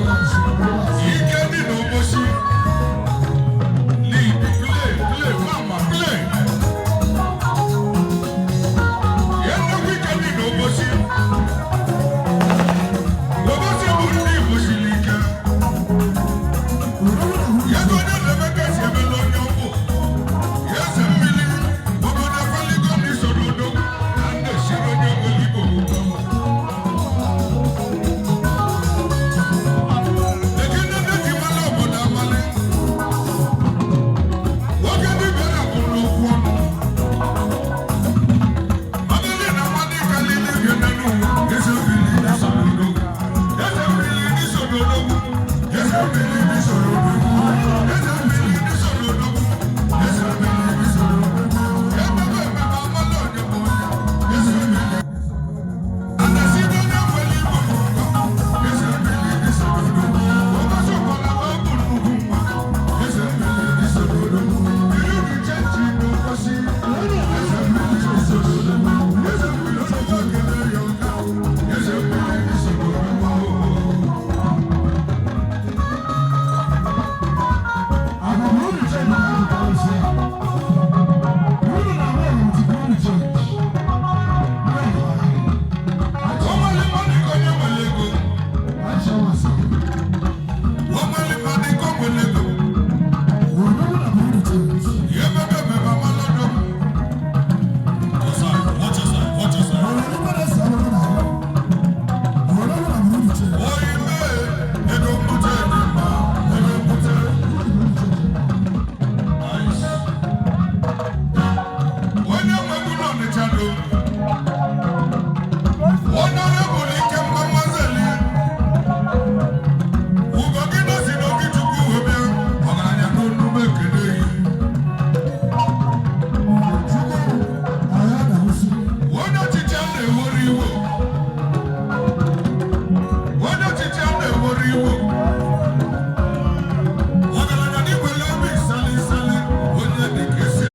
Ike dị n'obosi. Lead, play, play, mama, play. Ya nnukwu ike dị n'obosi. Obosi bụ ndị Igbo siri ike. Ya ego onye na-emeka si emela onye ọgwụ. Ya eze mmiri, obodo feligo na isoro odogwu na ndị esiri onye nwere Igbo ụtọ. Ekene ndị ji mara obodo amali. Nwoke dibịa na-akwụ n'okwu ọnụ. Ọdịdị na mmadụ ịkalị dibịa n'elu ụwa. Eze mmiri n'isoro odogwu. Eze mmiri n'isoro odogwu. Eze mmiri n'isoro odogwu. Eze mmiri n'isoro odogwu. Eze mmiri n'isoro odogwu. Emebe emebe amala onye bụ onye. Eze mmiri. Anasị onye nwere Igbo n'ụkọ. Eze mmiri n'isoro odogwu. Ụbọchị ọbụla ọ bụ nnukwu nwa. Eze mmiri n'isoro odogwu. Iri dị chenji n'ụbọchị. Eze mmiri n'isoro odogwu. Eze mmiri n'ụbọchị ekele ya ụka. Eze mmiri n'isoro odogwu. Ọmọlẹ́ mọ́ni kọ́ ní ọmọlẹ́ ego. Ọmọlẹ́ mọ́ni kọ́ mọ́lẹ́ ego. Yẹ bẹ́ẹ̀ bẹ́ẹ̀ bá má lọ́dọ̀. Watch your side, watch your side, watch your side. Oyinbe ego mbute dị mma, ego mbute. Nice. Onye nwegbu n'Ọnịcha do. Honorable Ikemba Nwazeli. Ugo gị dosi n'oge Chukwu wee bịa, ọgaranya n'onu m ekele yi. Onye ọchịchị a na-ewere iwe. Onye ọchịchị a na-ewere iwe. Ọgaranya n'igwele obi sali sali, onye dị ka esi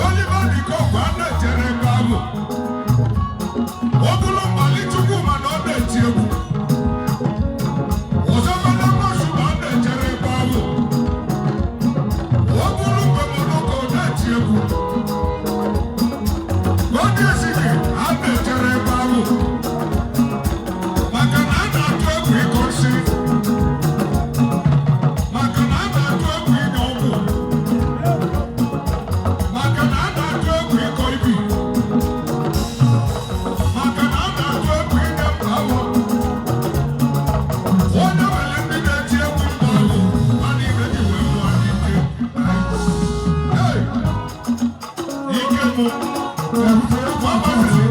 Oliver De Coque a na-echere ebe ahụ. Ọ bụrụ Mali Chukwuma na ọ na-eti egwu. Ọzọmana Mmashuba a na-echere ebe ahụ. Ọ bụrụ Mgbe ọ na-eti egwu. Onye esike a na-echere ebe ahụ. Maka na a na-atụ egwu ịkọ nsị. Maka na a na-atụ egwu inye ọgwụ. Maka na a na-atụ egwu ịkọ ibi. Maka na a na-atụ egwu inye mba ahụ. Onye nwere ndị na-eti egwu mba ahụ, ha niile ji wee mụọ n'ike. Hey! Ike mụ. Nwa masịrị.